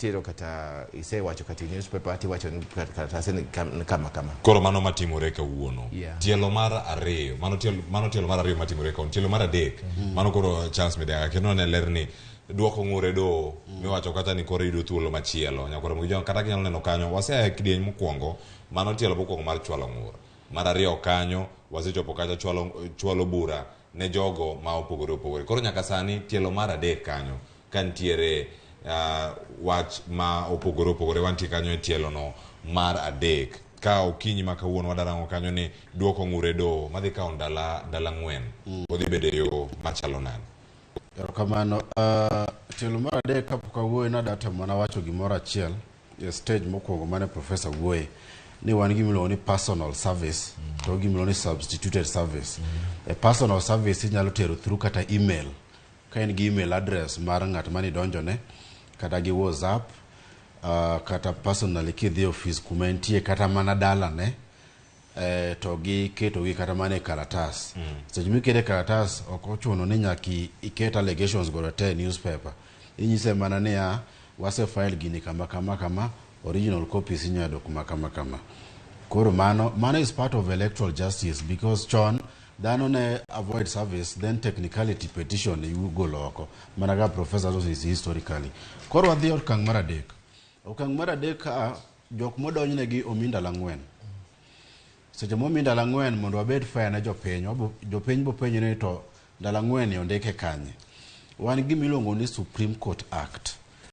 Itero kata isewacho kata e newspaper tiwacho ni karatase ni kama kama. Koro mano matimore kawuono. Tielo mar ariyo, mano tielo mar ariyo matimore kawuono. Tielo mar adek, mano koro Charles Midiaga kendo ne ler ni duoko ng'ur e doho miwacho kata ni koro yudo thuolo machielo. Nyakwar Ramogi Jwang' kata kinyalo neno kanyo wasea e kidieny mokwongo, mano tielo mokwongo mar chwalo ng'ur. Mar ariyo kanyo wasechopo kacha chwalo bura ne jogo ma opogore opogore. Koro nyaka sani tielo mar adek kanyo ka nitiere wach ma opogore opogore wantie kanyo e tielo no mar adek. Ka okinyi ma kawuono wadarango kanyo ni duoko ng'ur e doho madhi kawo ndalo 4 odhi bedo e yo machalo nade? Erokamano. Tielo mar adek kapok awuoyo nada temo mana wacho gimoro achiel e stage mokwongo mane professor wuoye ni wan gi gimiluongo ni personal service to gi gimiluongo ni substituted service. E personal service inyalo tero through kata email ka in gi email address mar ng'at mane idonjone kata gi WhatsApp kata personally kidhi e ofis kuma entie kata mana dalane to gi ketogi kata mana e kalatas. Seche mikete e kalatas ok ochuno ni nyaka iket allegations go te e newspaper. Inyise mana niya wase file gini kama kama kama original copies inyalo yudo kuma kama kama. Koro mano is part of electoral justice because chon dhano ne avoid service then technicality petition igolo oko mana ka professor is historically. Koro wadhi e okang' mar adek. Okang' mar adek ka jok modonjnegi omi ndalo 4. Seche momi ndalo 4 mondo wabed fair ne jopiny, jopiny bopenjre ni to ndalo 4 ni ondike kanye. Wan gi gima iluongo ni Supreme Court Act.